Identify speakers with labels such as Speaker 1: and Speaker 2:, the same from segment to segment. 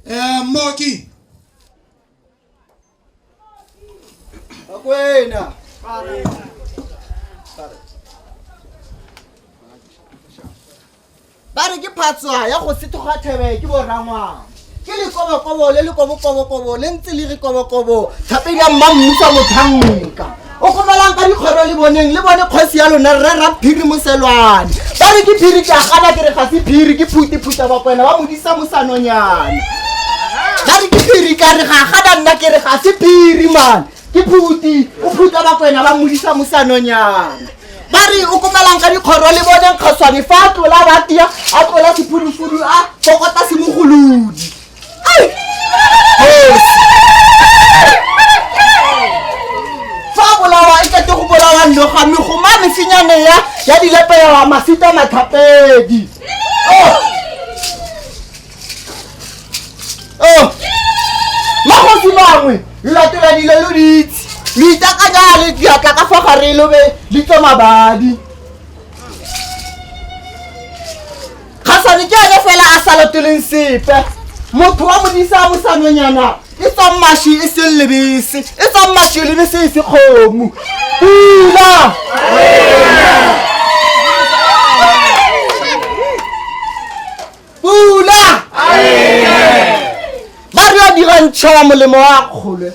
Speaker 1: Mmoki.
Speaker 2: Bakwena. Ba re ke phatswa ya go sethoga thebe ke borangwana. Ke lekobokobo le lekobokobokobo le ntse le re kobokobo thapedi ya mmammusa mothanka. O komelang ka dikgoro le boneng le bone kgosi ya lona rre Raphiri Moselwane. Ba re ke phiri ke a gana ke re ga se phiri ke phuti phuta bakwena ba modisa mosanonyana. Ba re ke phiri ka re ga gana nna ke re ga se phiri man. Ke phuti o phuta bakwena ba modisa mosanonyana. Ba re o komelang ka dikgoro le boneng kgaswane fa a tlola ba tia a tlola sephudufudu a kokota semogolodi. Fa bolawa e kete go bolawa noga megoma mefenyane ya ya dilepewa masita mathapedi. Oh. Oh. Magosi bangwe lo latela dilo lo di itse lo itakanya le diatla ka fa gare lo be le tswa mabadi. Kgasane ke ene fela a sa latoleng sepe. Motho wa modisa mosanonyana e tswang maši e seng lebese, e tswang maši lebese e se kgomo. Pula! Pula! Ba re yo dira ntšha molemo wa kgolwe,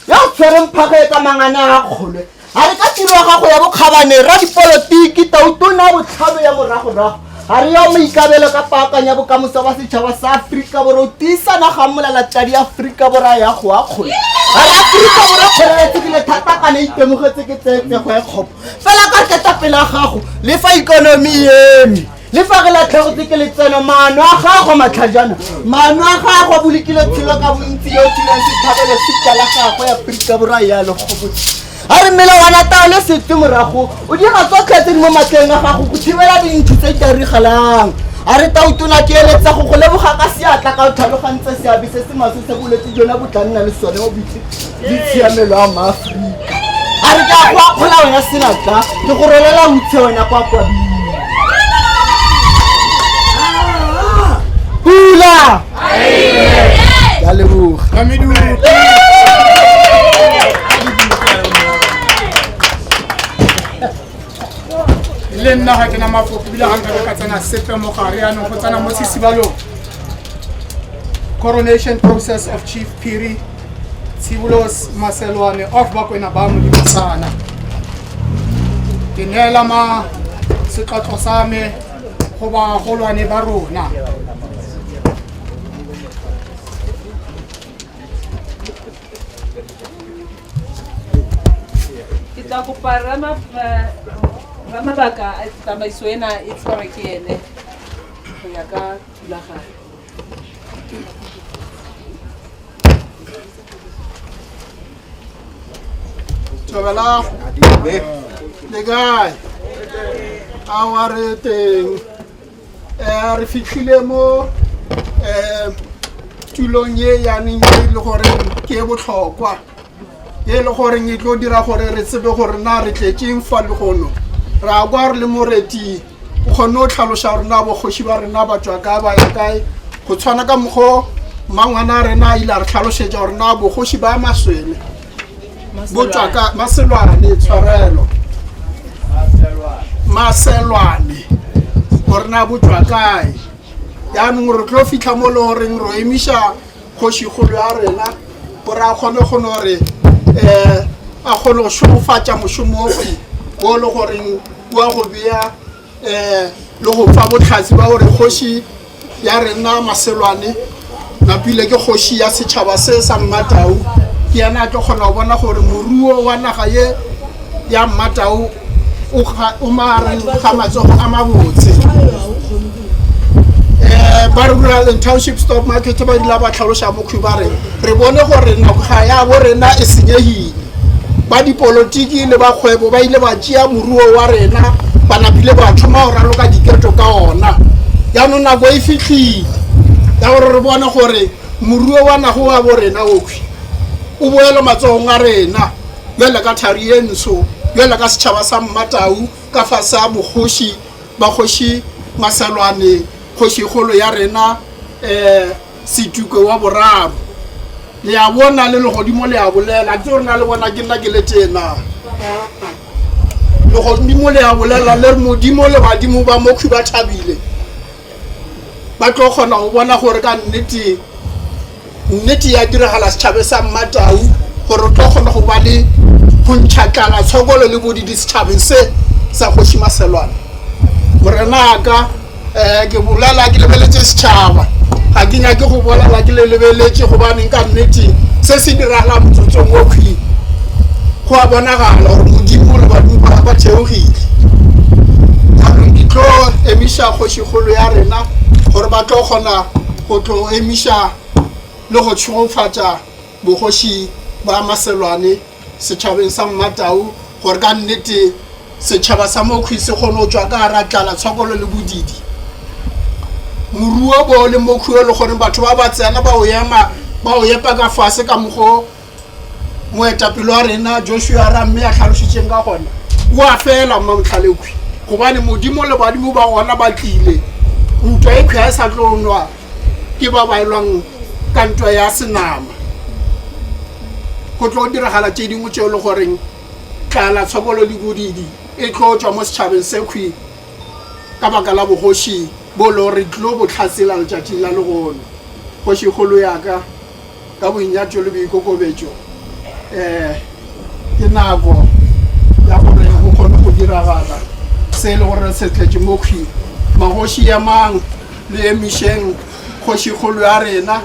Speaker 2: yo tshwereng phage ka mangana a kgolwe. A re ka tiro ya gago ya bokgabane radipolotiki tautona ya botlhano ya moragorago a re yo maikabelo ka paakanyo ya bokamoso ba setšhaba sa Aforika Borwa o tiisa naga molalatladi ya Aforika Borwa ya go akgola. A re Aforika Borwa kgoreletsegile thata kana itemogetse ke tseetsego e kgopo fela ka ketapele ya gago le fa ikonomi e eme le fa re latlhegetse ke letseno maano a gago matlhajana maano a gago a bolokile tshelo ka bontsi yo tileng sethabelo sika la gagwe ya Aforika Borwa ya legobotse. A re melawana taolo setse morago o dira tsotlhe tse di mo matleng a gago go thibela dintho tse di dirigalang. A re tautona ke eletsa go go leboga ka seatla ka o tlhalogantse seabe se se maswe se bolwetse jona bo tla nna le sone mo le tshiamelo ya maaforika. A re ke a go akgola wena senatla ke go rolela hutshe wena kwa kwabing. Pula! Ke a leboga.
Speaker 1: Le nna ga ke na mafoko ebile ga nkabe ka tsena sepe mo gare yaanong go tsena mo sesibalong. Coronation process of Chief Phiri Tshibulos Maselwane of Bakwena ba Modimosana. Ke neela ma setlotlo sa me go bagolwane ba rona.
Speaker 3: Ke tla kopa ramabaka a tsamaiso ena e tshwarwe ke ene go ya ka thulaganyo.
Speaker 1: Thobela le kae? Aowa re teng. Re fitlhile mo tulong ye yaneng e le gore ke e botlhokwa e le goreng e tlo dira gore re tsebe gore na re tletšeng fa legono. Ra kwa re le moreti o kgonne go tlhaloša gore na bogoši ba rena ba tswa kae ba ya kae, go tshwana ka mokgo mmangwana a rena a ile a re tlhalošetša gore na bogoši ba Maswele bo tswa ka Maselwane, tshwarelo Maselwane, gore na bo tswa kae. Yaanong re tlo fitlha mo le goreng ro emiša kgošikgolo ya rena gore a kgone go no re a kgone go šogofatša mošomo ofe o le goreng wa go bea le go fa botlhatsi ba gore kgoši ya rena Maselwane napile ke kgoši ya setšhaba se sa Mmatau. Ke yena a tlo kgona go bona gore moruo wa naga ye ya Mmatau o magareng ga matsogo a mabotse. Ba Rural and Township Stock Market ba dula ba tlhaloša mokhwi ba re re bone gore naga ya bo rena e senyegile. Ba dipolotiki le ba kgwebo ba ile ba tšea moruo wa rena ba napile ba thoma go raloka diketo ka ona. Jaanong nako e fitlhile ya gore re bone gore moruo wa nago wa bo rena okhwi o boele matsogong a rena bjale ka thari ye ntsho, bjale ka setšhaba sa Mmatau ka fase ga bogoši ba kgoši Maselwane, kgošikgolo ya rena. Setuke wa boraro. Le a bona le legodimo le a bolela, ke gore na le bona ke nna ke le tena. Legodimo le a bolela le re Modimo le badimo ba mokhwi ba thabile, ba tlo kgona go bona gore ka nnete nnete ya diragala setšhabe sa Mmatau, gore o tlo kgona go ba le go ntšha tlala, tshokolo le bodidi setšhabeng se sa Kgoši Maselwane. Morenaka, ke bolela ke lebeletše setšhaba, ga ke nyake go bolela ke le lebeletše, gobaneng ka nnete se se diragala motsotsong o khwi go a bonagala gore Modimo le badimo ba theogile. Jaanong ke tlo emiša kgošikgolo ya rena gore ba tlo kgona go tlo emiša le go tšhegofatša bogoši ba Maselwane setšhabeng sa Mmatau, gore ka nnete setšhaba sa mokhwi se kgone go tšwa ka gara tlala, tshokolo le bodidi. Moruo bo le mokhwi o le gore batho ba ba tsena ba o ema ba o epa ka fase ka mokgo moetapele wa rena Joshua Ramme a hlalošitšeng ka gona, o a fela mmamotlhalekhwi, gobane Modimo le badimo ba gona ba tlile. Ntwa e khwi ga e sa tlo nwa ke ba ba elwang ka ntwa ya senama, go tlo diragala tše dingwe tšeo le goreng tlala, tshokolo le bodidi e tlo tšwa mo setšhabeng se khwi ka baka la bogoši bo le gore tlo bo tlhatsela letšatšing la legono. Kgošikgolo yaka, ka boinyatšo le boikokobetšo, ke nako ya gore go kgone go diragala se e le gore se tletše mokhwi. Magoši emang le emišeng kgošikgolo ya rena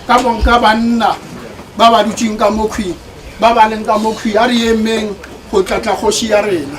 Speaker 1: ka bonka banna ba ba dutšeng ka mokhwi, ba ba leng ka mokhwi, a re emeng go tlatla kgoši ya rena.